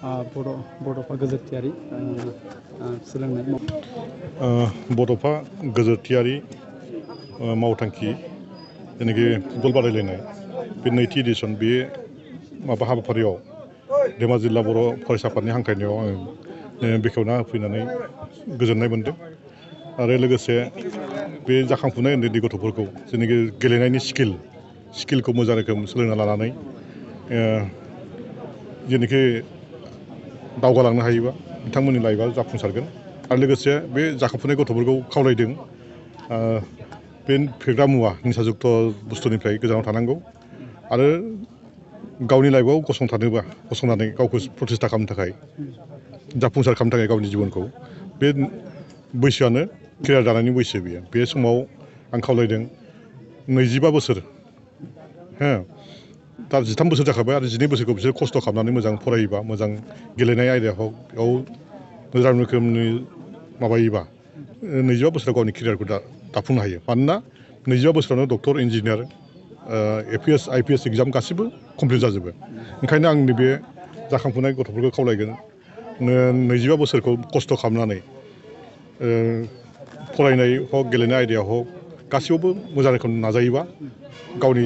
बड'फा गोजोरथियारि सोलोंनाय बड'फा गोजोरथियारि मावथांखि जेनाखि फुटबल बादायलायनाय बे नैथि एडिसन बे माबा हाबाफारियाव धेमाजि जिल्ला बर' फरायसा आफादनि हांख्रायनायाव आङो बेखेवना होफैनानै गोजोननाय मोनदों आरो लोगोसे बे जाखांफुनाय उन्दै गथ'फोरखौ जेनाखि गेलेनायनि स्किलखौ मोजां रोखोम सोलोंना लानानै जेनाखि दावगालांनो हायोबा बिथांमोननि लाइफआ जाफुंसारगोन आरो लोगोसे बे जाखांफुनाय गथ'फोरखौ खावलायदों बे फेग्रा मुवा निसाजुक्त बुस्थुनिफ्राय गोजानाव थानांगौ आरो गावनि लाइफआव गसंनानै गावखौ प्रतिष्ठा खालामनो थाखाय जाफुंसार खालामनो थाखाय गावनि जिबनखौ बे बैसोआनो केरियार दानायनि बैसो बेयो बे समाव आं खावलायदों 25 बोसोर दा 13 बोसोर जाखाबाय आरो 12 बोसोरखौ बिसोर खस्थ' खालामनानै मोजां फरायोबा मोजां गेलेनाय आयदायाव मोजां रोखोमनि माबायोबा 25 बोसोराव गावनि केरियारखौ दाफुंनो हायो मानोना 25 बोसोरावनो doctor engineer APS IPS exam गासिबो कमप्लिट जाजोबो ओंखायनो आंनि बे जाखांफुनाय गथ'फोरखौ खावलायगोन 25 बोसोरखौ खस्थ' खालामनानै फरायनाय हक गेलेनाय आयदायाव हक गासैयावबो मोजां रोखोम नाजायोबा गावनि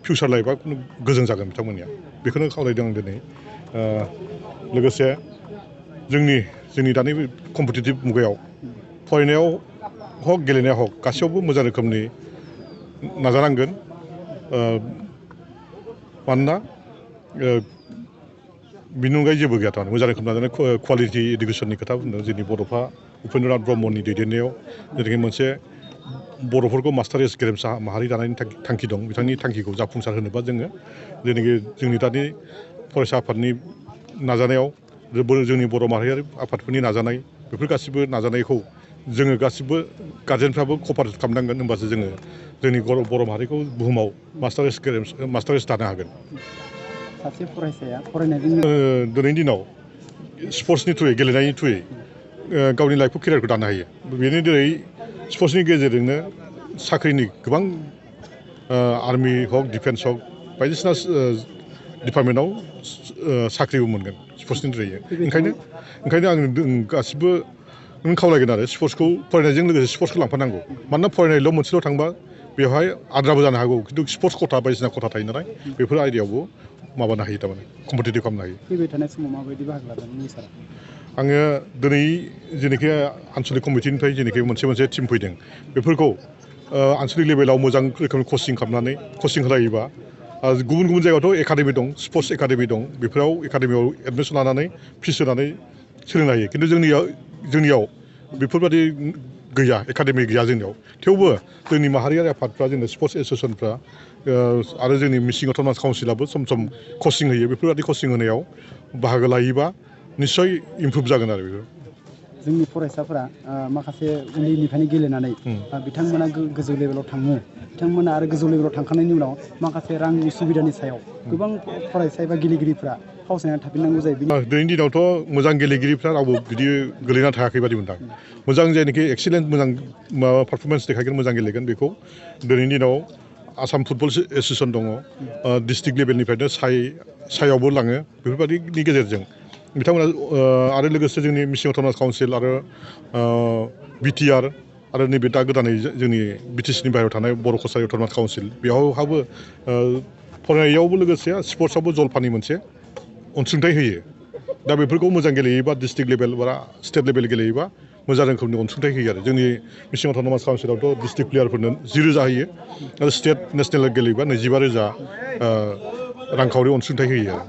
फिउचार लाइफआ गोजों जागोन बिथांमोननिया बेखौनो खावलायदों आं दिनै लोगोसे जोंनि दानि कम्पिटिटिभ मुगायाव फरायनायाव हक गेलेनायाव हक गासैयावबो मोजां रोखोमनि नाजानांगोन मानोना बिनि अनगायै जेबो गैया थारमाने मोजां रोखोम नाजानाय क्वालिटि इडुकेसननि खोथा बुंदों जोंनि बड'फा उपेन्द्रनाथ ब्रह्मनि दैदेननायाव जेरैहाय मोनसे बर'फोरखौ मास्टारेस गेरेमसा माहारि दानायनि थांखि दं बिथांनि थांखिखौ जाफुंसार होनोबा जोङो जेनाखि जोंनि दानि फरायसा आफादनि नाजानायाव जोंनि बर' माहारियारि आफादफोरनि नाजानाय बेफोर गासिबो नाजानायखौ जोङो गासिबो गार्जेनफ्राबो कपारेट खालामनांगोन होनबासो जोङो जोंनि बर' माहारिखौ बुहुमाव मास्टारेस दानो हागोन सासे फरायसाया फरायनायजों दिनैनि दिनाव स्पर्ट्सनि थ्रुयै गेलेनायनि थ्रुयै गावनि लाइफखौ केरियारखौ दानो हायो बेनि दिनै स्पर्ट्सनि गेजेरजोंनो साख्रिनि गोबां आर्मि हक डिफेन्स हक बायदिसिना डिपार्टमेन्टआव साख्रिबो मोनगोन स्पर्ट्सनि थ्रुयै ओंखायनो आं गासिबो खावलायगोन आरो स्पर्ट्सखौ फरायनायजों लोगोसे स्पर्ट्सखौ लांफानांगौ मानोना फरायनायल' मोनसेल' थांबा बेवहाय आद्राबो जानो हागौ खिन्थु स्पर्ट्स खथा बायदिसिना खथा थायो नालाय बेफोर आयदायावबो माबानो हायो थारमाने कम्पिटिटिभ खालामनो हायो फैबाय थानाय समाव माबायदि बाहागो लागोन सारा आङो दिनै जेनाखि आनसलिक कमिटिनिफ्राय जेनाखि मोनसे टिम फैदों बेफोरखौ आनसलिक लेभेलाव मोजां रोखोमनि कचिं खालामनानै कचिं होलायोबा गुबुन जायगायावथ' एकाडेमि दं स्पर्ट्स एकाडेमि दं बेफोराव एकाडेमियाव एडमिसन लानानै फिस होनानै सोलोंनो हायो खिन्थु जोंनियाव बेफोरबायदि गैया एकाडेमि गैया जोंनियाव थेवबो जोंनि माहारियारि आफादफ्रा जोंनि स्पर्ट्स एस'सियेसनफ्रा आरो जोंनि मिसिं अट'नमास काउन्सिलाबो सम कचिं होयो बेफोरबायदि कचिं होनायाव बाहागो लायोबा निस्सय इमप्रुभ जागोन आरो बेफोर जोंनि फरायसाफोरा माखासे उन्दैनिफ्रायनो गेलेनानै बिथांमोना गोजौ लेभेलाव थाङो बिथांमोना आरो गोजौ लेभेलाव थांखांनायनि उनाव माखासे रांनि सुबिदानि सायाव गोबां फरायसा एबा गेलेगिरिफ्रा फावसायनानै थाफिननांगौ जायो दिनैनि दिनावथ' मोजां गेलेगिरिफ्रा रावबो बिदि गोलैना थायाखै बादि मोनदां मोजां जायनाखि एक्सिलेन्ट मोजां माबा पारफरमेन्स देखायगोन मोजां गेलेगोन बेखौ दिनैनि दिनाव आसाम फुटबल एस'सियेसन दङ डिस्ट्रिक्ट लेभेलनिफ्रायनो सायावबो लाङो बेफोरबायदिनि गेजेरजों बिथांमोना आरो लोगोसे जोंनि मिसिं अट'नमास काउन्सिल आरो बिटिआर आरो नैबे दा गोदानै जोंनि बिटिसिनि बाहेरायाव थानाय बर' कसारि अट'नमास काउन्सिल बेयावहाबो फरायनायावबो लोगोसे स्पर्ट्सआवबो जलफानि मोनसे अनसुंथाइ होयो दा बेफोरखौ मोजां गेलेयोबा डिस्ट्रिक्ट लेभेल बा स्टेट लेभेल गेलेयोबा मोजां रोखोमनि अनसुंथाइ होयो आरो जोंनि मिसिं अट'नमास काउन्सिलावथ' डिस्ट्रिक्ट प्लेयारफोरनो 10,000 होयो आरो स्टेट नेसनेल गेलेयोबा 25,000 रांखावरि अनसुंथाइ होयो आरो